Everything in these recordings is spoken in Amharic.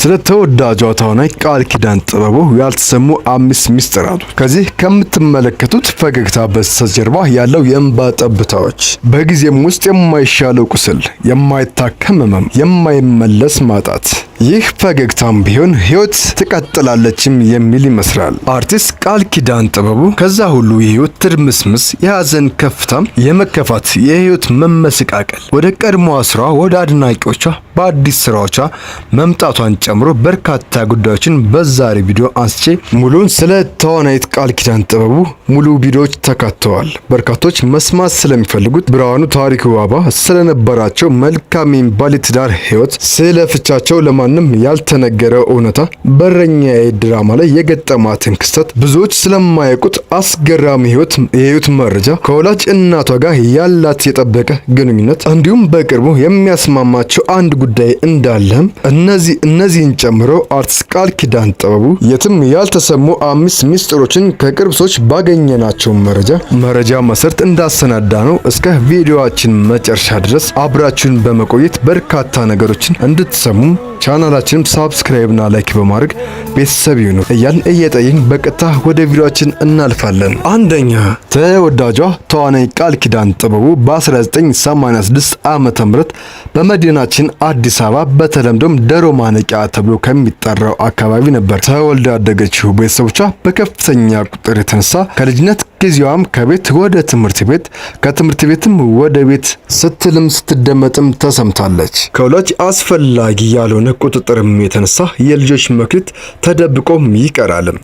ስለ ተወዳጇ ተዋናይ ቃል ኪዳን ጥበቡ ያልተሰሙ አምስት ሚስጥራቶች። ከዚህ ከምትመለከቱት ፈገግታ በስተጀርባ ያለው የእንባ ጠብታዎች፣ በጊዜም ውስጥ የማይሻለው ቁስል፣ የማይታከም ህመም፣ የማይመለስ ማጣት። ይህ ፈገግታም ቢሆን ህይወት ትቀጥላለችም የሚል ይመስላል። አርቲስት ቃል ኪዳን ጥበቡ ከዛ ሁሉ የህይወት ትርምስምስ፣ የሀዘን ከፍታም፣ የመከፋት የህይወት መመሰቃቀል ወደ ቀድሞ ስራዋ፣ ወደ አድናቂዎቿ በአዲስ ስራዎቿ መምጣቷን ጨምሮ በርካታ ጉዳዮችን በዛሬ ቪዲዮ አንስቼ ሙሉን ስለ ተዋናይት ቃል ኪዳን ጥበቡ ሙሉ ቪዲዮዎች ተካተዋል። በርካቶች መስማት ስለሚፈልጉት ብርሃኑ ታሪኩ ባባ ስለነበራቸው መልካም የሚባል የትዳር ህይወት፣ ስለ ፍቻቸው ለማንም ያልተነገረው እውነታ፣ በረኛዬ ድራማ ላይ የገጠማትን ክስተት፣ ብዙዎች ስለማያውቁት አስገራሚ ህይወት የህይወት መረጃ፣ ከወላጅ እናቷ ጋር ያላት የጠበቀ ግንኙነት፣ እንዲሁም በቅርቡ የሚያስማማቸው አንድ ጉዳይ እንዳለም እነዚህን ጨምሮ አርቲስት ቃል ኪዳን ጥበቡ የትም ያልተሰሙ አምስት ሚስጥሮችን ከቅርብ ሰዎች ባገኘናቸው መረጃ መሰረት እንዳሰናዳ ነው። እስከ ቪዲዮአችን መጨረሻ ድረስ አብራችሁን በመቆየት በርካታ ነገሮችን እንድትሰሙም ቻናላችንም subscribe ና like በማድረግ ቤተሰብ ይሁኑ እያልን እየጠየቅን በቀጥታ ወደ ቪዲዮአችን እናልፋለን። አንደኛ፣ ተወዳጇ ተዋናይ ቃል ኪዳን ጥበቡ በ1986 ዓመተ ምህረት በመዲናችን አዲስ አበባ በተለምዶም ደሮ ማነቂያ ተብሎ ከሚጠራው አካባቢ ነበር ተወልዳ ያደገችው። ቤተሰቦቿ በከፍተኛ ቁጥር የተነሳ ከልጅነት ጊዜዋም ከቤት ወደ ትምህርት ቤት፣ ከትምህርት ቤትም ወደ ቤት ስትልም ስትደመጥም ተሰምታለች። ከወላጅ አስፈላጊ ያልሆነ ቁጥጥርም የተነሳ የልጆች መክሊት ተደብቆም ይቀራልም።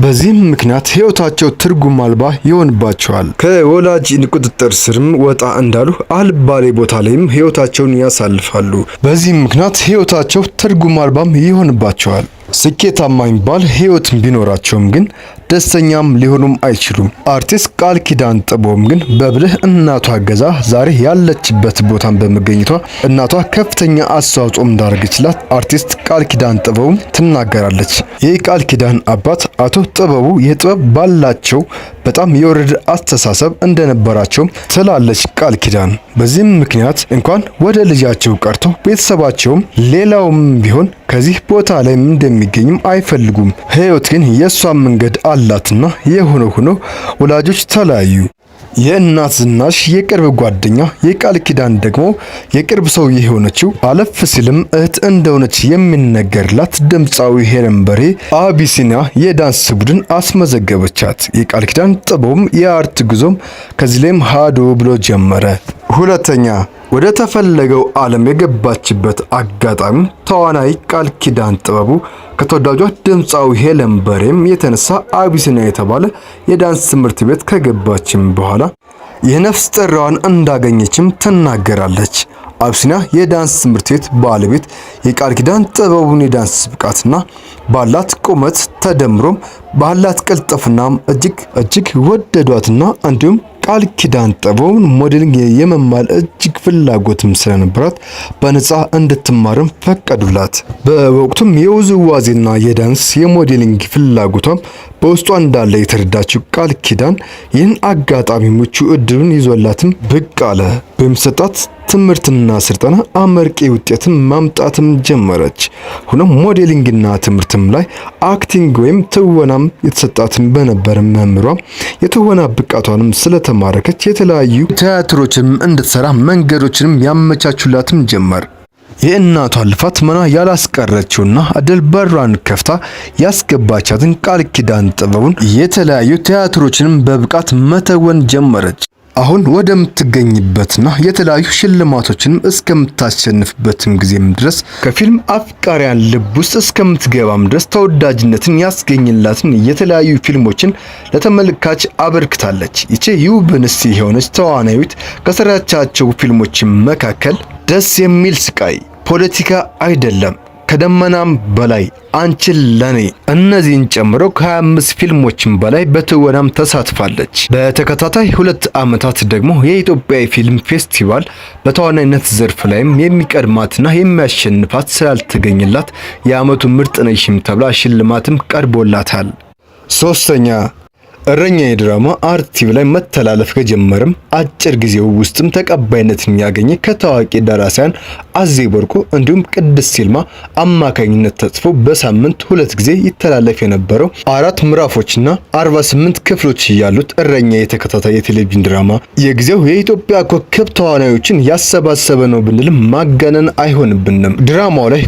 በዚህም ምክንያት ህይወታቸው ትርጉም አልባ ይሆንባቸዋል። ከወላጅ ቁጥጥር ስርም ወጣ እንዳሉ አልባሌ ቦታ ላይም ህይወታቸውን ያሳልፋሉ። በዚህም ምክንያት ህይወታቸው ትርጉም አልባም ይሆንባቸዋል። ስኬታማ የሚባል ህይወት ቢኖራቸውም ግን ደስተኛም ሊሆኑም አይችሉም። አርቲስት ቃል ኪዳን ጥበቡም ግን በብልህ እናቷ እገዛ ዛሬ ያለችበት ቦታን በመገኘቷ እናቷ ከፍተኛ አስተዋጽኦ እንዳደረገችላት አርቲስት ቃል ኪዳን ጥበቡም ትናገራለች። ይህ ቃል ኪዳን አባት አቶ ጥበቡ የጥበብ ባላቸው በጣም የወረደ አስተሳሰብ እንደነበራቸውም ትላለች ቃል ኪዳን። በዚህም ምክንያት እንኳን ወደ ልጃቸው ቀርቶ ቤተሰባቸውም ሌላውም ቢሆን ከዚህ ቦታ ላይ እንደሚገኝም አይፈልጉም። ህይወት ግን የእሷን መንገድ አላትና የሆነ ሆኖ ወላጆች ተለያዩ። የእናት ዝናሽ የቅርብ ጓደኛ፣ የቃል ኪዳን ደግሞ የቅርብ ሰው የሆነችው፣ አለፍ ሲልም እህት እንደሆነች የሚነገርላት ድምፃዊ ሄለን በርሄ አቢሲኒያ የዳንስ ቡድን አስመዘገበቻት። የቃል ኪዳን ጥበቡም የ art ጉዞም ከዚህ ላይም ሀዶ ብሎ ጀመረ። ሁለተኛ፣ ወደ ተፈለገው ዓለም የገባችበት አጋጣሚ ተዋናይ ቃል ኪዳን ጥበቡ ከተወዳጇ ድምፃዊ ሄለን በርሄም የተነሳ አቢሲኒያ የተባለ የዳንስ ትምህርት ቤት ከገባችም በኋላ የነፍስ ጥሪዋን እንዳገኘችም ትናገራለች። አቢሲኒያ የዳንስ ትምህርት ቤት ባለቤት የቃል ኪዳን ጥበቡን የዳንስ ብቃትና ባላት ቁመት ተደምሮም ባላት ቅልጥፍናም እጅግ እጅግ ወደዷትና እንዲሁም ቃል ኪዳን ጥበቡን modeling የመማር እጅግ ፍላጎትም ስለነበራት በነፃ እንድትማርም ፈቀዱላት። በወቅቱም የውዝዋዜና የዳንስ የ modeling ፍላጎቷም በውስጧ እንዳለ የተረዳችው ቃል ኪዳን ይህን አጋጣሚ ምቹ እድሉን ይዞላትም ብቅ አለ። በሚሰጣት ትምህርትና ስልጠና አመርቂ ውጤትን ማምጣትም ጀመረች። ሆኖም modeling ና ትምህርትም ላይ acting ወይም ትወናም የተሰጣትን በነበረ መምህሯ የትወና ብቃቷንም ስለተማረከች የተለያዩ ቲያትሮችንም እንድትሰራ መንገዶችንም ያመቻቹላትም ጀመር። የእናቷን ልፋት መና ያላስቀረችውና እድል በሯን ከፍታ ያስገባቻትን ቃል ኪዳን ጥበቡን የተለያዩ ቲያትሮችንም በብቃት መተወን ጀመረች። አሁን ወደምትገኝበትና የተለያዩ ሽልማቶችንም እስከምታሸንፍበትም ጊዜም ድረስ፣ ከፊልም አፍቃሪያን ልብ ውስጥ እስከምትገባም ድረስ ተወዳጅነትን ያስገኝላትን የተለያዩ ፊልሞችን ለተመልካች አበርክታለች። ይቺ ውብ እንስት የሆነች ተዋናዊት ከሰራቻቸው ፊልሞች መካከል ደስ የሚል ስቃይ፣ ፖለቲካ አይደለም፣ ከደመናም በላይ፣ አንቺን ለኔ እነዚህን ጨምሮ ከ25 ፊልሞችን በላይ በትወናም ተሳትፋለች። በተከታታይ 2 ዓመታት ደግሞ የኢትዮጵያ የፊልም ፌስቲቫል በተዋናይነት ዘርፍ ላይም የሚቀድማትና የሚያሸንፋት ስላልተገኘላት የዓመቱ ምርጥ ነሽም ተብላ ሽልማትም ቀርቦላታል። ሶስተኛ፣ እረኛዬ ድራማ አርት ቲቪ ላይ መተላለፍ ከጀመረም አጭር ጊዜው ውስጥም ተቀባይነትን ያገኘ ከታዋቂ ደራሲያን አዜብ ወርቁ እንዲሁም ቅድስት ይልማ አማካኝነት ተጽፎ በሳምንት 2 ጊዜ ይተላለፍ የነበረው 4 ምዕራፎችና 48 ክፍሎች ያሉት እረኛዬ የተከታታይ የቴሌቪዥን ድራማ የጊዜው የኢትዮጵያ ኮከብ ተዋናዮችን ያሰባሰበ ነው ብንልም ማጋነን አይሆንብንም። ድራማው ላይ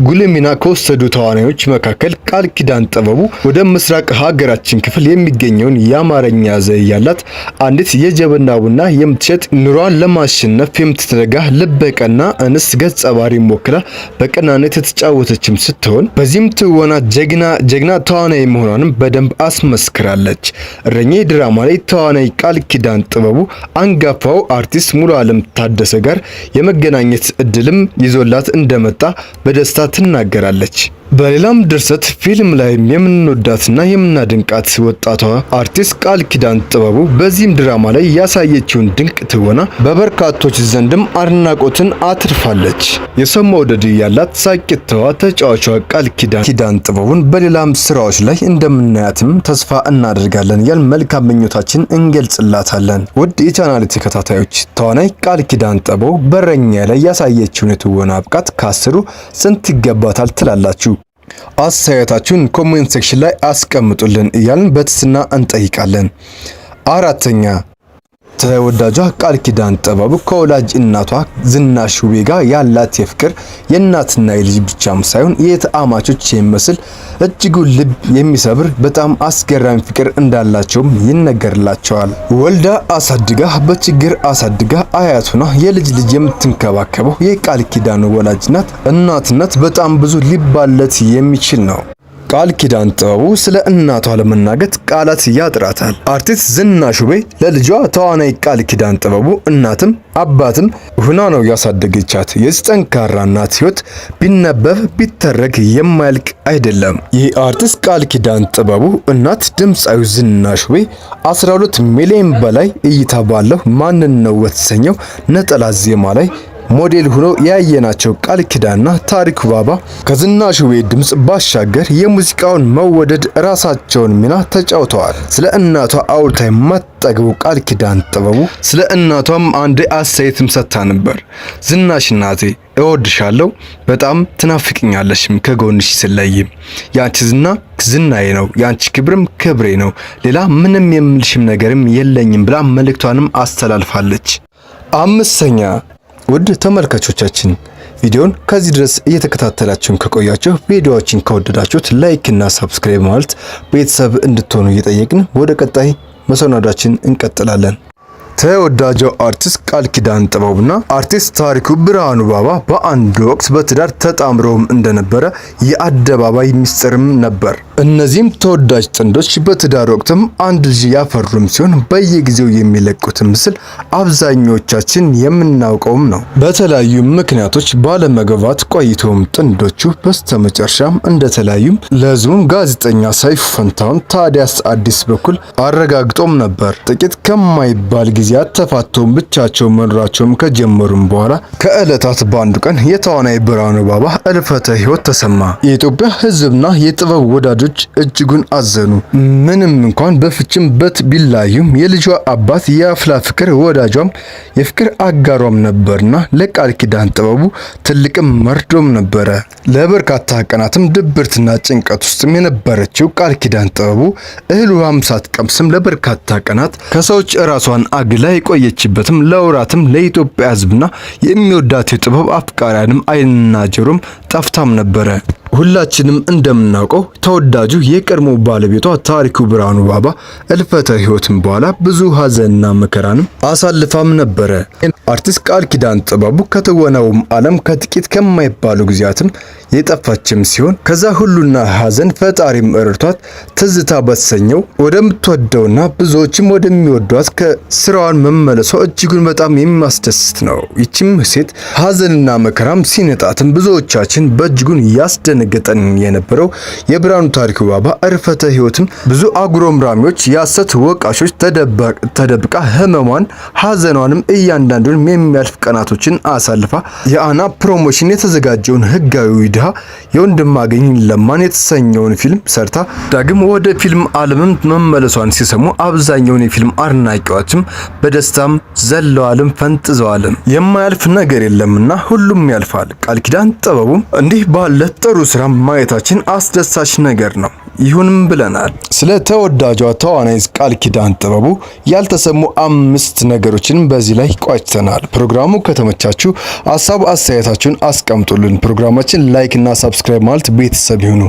ጉልህ ሚና ከወሰዱ ተዋናዮች መካከል ቃል ኪዳን ጥበቡ ወደ ምስራቅ ሀገራችን ክፍል የሚገኘውን የአማርኛ ዘዬ ያላት አንዲት የጀበና ቡና የምትሸጥ ኑሯን ለማሸነፍ የምትተጋ ልበቀና እንስት ገጸ ባህሪ ወክላ በቀናነት የተጫወተችም ስትሆን በዚህም ትወና ጀግና ተዋናይ መሆኗንም በደንብ አስመስክራለች። እረኛዬ ድራማ ላይ ተዋናይ ቃል ኪዳን ጥበቡ አንጋፋው አርቲስት ሙሉ ዓለም ታደሰ ጋር የመገናኘት እድልም ይዞላት እንደመጣ በደስታ ትናገራለች። በሌላም ድርሰት ፊልም ላይ የምንወዳትና የምናደንቃት ወጣቷ አርቲስት ቃል ኪዳን ጥበቡ በዚህም ድራማ ላይ ያሳየችውን ድንቅ ትወና በበርካቶች ዘንድም አድናቆትን አትርፋለች። የሰው መውደድ ያላት ሳቂታዋ ተጫዋቿ ቃል ኪዳን ጥበቡን በሌላም ስራዎች ላይ እንደምናያትም ተስፋ እናደርጋለን እያልን መልካም ምኞታችን እንገልጽላታለን። ውድ የቻናል ተከታታዮች ተዋናይ ቃል ኪዳን ጥበቡ በእረኛዬ ላይ ያሳየችውን የትወና ብቃት ከ10 ስንት ይገባታል ትላላችሁ? አስተያየታችሁን comment section ላይ አስቀምጡልን እያልን በትህትና እንጠይቃለን። አራተኛ፣ ተወዳጇ ቃል ኪዳን ጥበቡ ከወላጅ እናቷ ዝናሽ ውቤ ጋር ያላት የፍቅር የእናትና የልጅ ብቻም ሳይሆን የእህትማማቾች የሚመስል እጅጉን ልብ የሚሰብር በጣም አስገራሚ ፍቅር እንዳላቸውም ይነገርላቸዋል። ወልዳ አሳድጋ በችግር አሳድጋ አያቱና የልጅ ልጅ የምትንከባከበው የቃል ኪዳን ወላጅ እናት እናትነት በጣም ብዙ ሊባለት የሚችል ነው። ቃል ኪዳን ጥበቡ ስለ እናቷ ለመናገር ቃላት ያጥራታል። አርቲስት ዝናሽ ውቤ ለልጇ ተዋናይ ቃል ኪዳን ጥበቡ እናትም አባትም ሁና ነው ያሳደገቻት። የዚህ ጠንካራ እናት ሕይወት ቢነበብ ቢተረክ የማያልቅ አይደለም። ይህ አርቲስት ቃል ኪዳን ጥበቡ እናት ድምፃዊ ዝናሽ ውቤ 12 ሚሊዮን በላይ እይታ ባለው ማንን ነው በተሰኘው ነጠላ ዜማ ላይ ሞዴል ሆኖ ያየናቸው ቃል ኪዳንና ታሪኩ ባባ ከዝናሽ ውቤ ድምጽ ባሻገር የሙዚቃውን መወደድ ራሳቸውን ሚና ተጫውተዋል። ስለ እናቷ አውርታ የማትጠግበው ቃል ኪዳን ጥበቡ ስለ እናቷም አንድ አስተያየትም ሰጥታ ነበር። ዝናሽ እናቴ እወድሻለሁ፣ በጣም ትናፍቅኛለሽም ከጎንሽ ስለይም ያንቺ ዝና ዝናዬ ነው፣ ያንቺ ክብርም ክብሬ ነው፣ ሌላ ምንም የምልሽም ነገርም የለኝም ብላ መልእክቷንም አስተላልፋለች። አምስተኛ፣ ውድ ተመልካቾቻችን ቪዲዮን ከዚህ ድረስ እየተከታተላችሁን ከቆያችሁ ቪዲዮዎችን ከወደዳችሁት like እና subscribe ማለት ቤተሰብ እንድትሆኑ እየጠየቅን ወደ ቀጣይ መሰናዷችን እንቀጥላለን። ተወዳጇ አርቲስት ቃል ኪዳን ጥበቡና አርቲስት ታሪኩ ብርሃኑ ባባ በአንድ ወቅት በትዳር ተጣምረውም እንደነበረ የአደባባይ ሚስጥርም ነበር። እነዚህም ተወዳጅ ጥንዶች በትዳር ወቅትም አንድ ልጅ ያፈሩም ሲሆን በየጊዜው የሚለቁት ምስል አብዛኞቻችን የምናውቀውም ነው። በተለያዩ ምክንያቶች ባለመግባባት ቆይተውም ጥንዶቹ በስተመጨረሻም እንደተለያዩም ለህዝቡም ጋዜጠኛ ሰይፉ ፈንታሁን ታዲያስ አዲስ በኩል አረጋግጦም ነበር። ጥቂት ከማይባል ጊዜያት ተፋተው ብቻቸው መኖራቸውም ከጀመሩም በኋላ ከዕለታት በአንዱ ቀን የተዋናይ ብርሃኑ ባባ እልፈተ ህይወት ተሰማ። የኢትዮጵያ ህዝብና የጥበብ ወዳጆች እጅጉን አዘኑ። ምንም እንኳን በፍችም በት ቢላዩም የልጇ አባት የአፍላ ፍቅር ወዳጇም የፍቅር አጋሯም ነበርና ለቃል ኪዳን ጥበቡ ትልቅም መርዶም ነበረ። ለበርካታ ቀናትም ድብርትና ጭንቀት ውስጥም የነበረችው ቃል ኪዳን ጥበቡ እህል ውሃም ሳትቀምስም ለበርካታ ቀናት ከሰዎች እራሷን አግላ የቆየችበትም ለወራትም ለኢትዮጵያ ህዝብና የሚወዳት የጥበብ አፍቃሪያንም ዓይንና ጆሮም ጠፍታም ነበረ። ሁላችንም እንደምናውቀው ተወዳጁ የቀድሞ ባለቤቷ ታሪኩ ብርሃኑ ባባ እልፈተ ህይወትን በኋላ ብዙ ሀዘንና መከራንም አሳልፋም ነበረ። አርቲስት ቃል ኪዳን ጥበቡ ከትወናውም ዓለም ከጥቂት ከማይባሉ ጊዜያትም የጠፋችም ሲሆን ከዛ ሁሉና ሀዘን ፈጣሪም እርቷት ትዝታ በተሰኘው ወደምትወደውና ብዙዎችም ወደሚወዷት ከስራዋን መመለሷ እጅጉን በጣም የሚያስደስት ነው። ይችም ሴት ሀዘንና መከራም ሲነጣትም ብዙዎቻችን በእጅጉን ያስደነገጠን የነበረው የብርሃኑ ታሪኩ ባባ እርፈተ ህይወትም ብዙ አጉረምራሚዎች፣ የሐሰት ወቃሾች ተደብቃ ህመሟን ሀዘኗንም እያንዳንዱን የሚያልፍ ቀናቶችን አሳልፋ የአና ፕሮሞሽን የተዘጋጀውን ህጋዊ ድሃ የወንድማገኝ ለማን የተሰኘውን ፊልም ሰርታ ዳግም ወደ ፊልም ዓለምም መመለሷን ሲሰሙ አብዛኛውን የፊልም አድናቂዎችም በደስታም ዘለዋልም ፈንጥዘዋልም። የማያልፍ ነገር የለምና ሁሉም ያልፋል። ቃል ኪዳን ጥበቡም እንዲህ ባለ ጥሩ ስራ ማየታችን አስደሳች ነገር ነው። ይሁንም ብለናል። ስለ ተወዳጇ ተዋናይ ቃል ኪዳን ጥበቡ ያልተሰሙ አምስት ነገሮችን በዚህ ላይ ቋጭተናል። ፕሮግራሙ ከተመቻችሁ ሀሳብ አስተያየታችሁን አስቀምጡልን። ፕሮግራማችን like እና subscribe ማለት ቤተሰብ ይሁኑ።